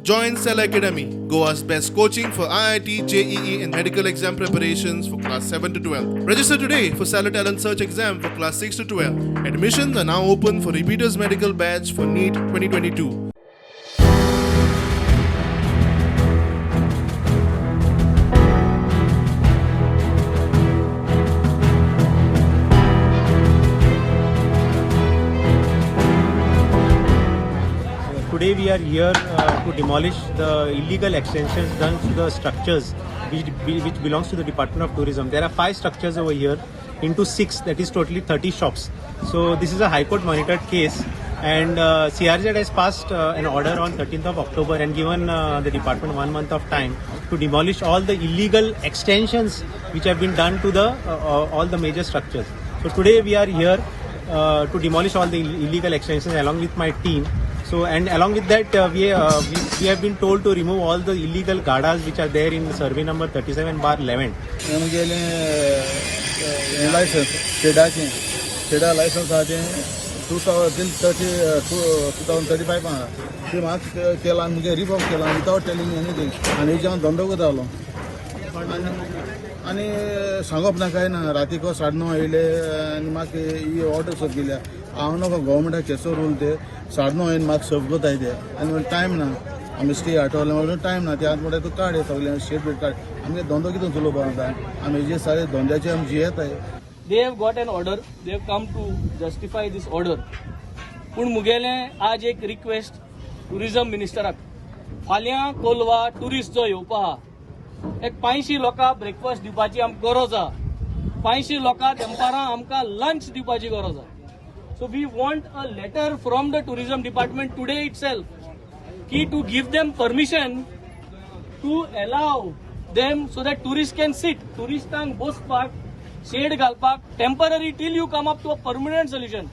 Join Cell Academy, Goa's best coaching for IIT, JEE, and medical exam preparations for class 7 to 12. Register today for Stellar Talent Search exam for class 6 to 12. Admissions are now open for repeaters medical batch for NEET 2022. Today we are here to demolish the illegal extensions done to the structures which belongs to the Department of Tourism. There are 5 structures over here into 6, that is totally 30 shops. So this is a High Court monitored case, and CRZ has passed an order on 13th of October and given the department 1 month of time to demolish all the illegal extensions which have been done to the all the major structures. So today we are here to demolish all the illegal extensions along with my team. So, and along with that, we have been told to remove all the illegal gadas which are there in survey number 37/11. आमगेलें licence शेडाचें, शेडा licence आहा तें 2030, 2035 आहा तें. म्हाका केलां मुगे revoke केलां विदावट telling anything. आनी हेजेर हांव धंदो करतालो आनी सांगप ना कांय ना. रातीको 9:30 येयले आनी म्हाका ही ऑर्डर सर्व केल्या. हांव नको गव्हर्मेंटाक केसो रूल ते 9:30 येवन म्हाका सर्व करताय ते. आनी टायम ना, आमी स्टे आठवले म्हणून टायम ना. ते आतां म्हणटा तूं काड हे सगळें शेड बीड काड. आमगे धंदो कितें चलोवपा आतां? आमी जे सारे धंद्याचे आमी जियेताय. They have got an order, they have come to justify this order. पूण मुगेलें आज एक रिक्वेस्ट टुरिझम मिनिस्टराक, फाल्यां कोलवा टुरिस्ट जो येवपा आहा, एक 500 लोकां ब्रेकफास्ट दिवपाची आमकां गरज आहा. 500 लोकां दनपारां आमकां लंच दिवपाची गरज आहा. So we want a letter from the tourism department today itself की to give them permission, to allow them so that tourist can sit, टुरिस्टांक बसपाक, शेड घालपाक temporary till you come up to a permanent solution.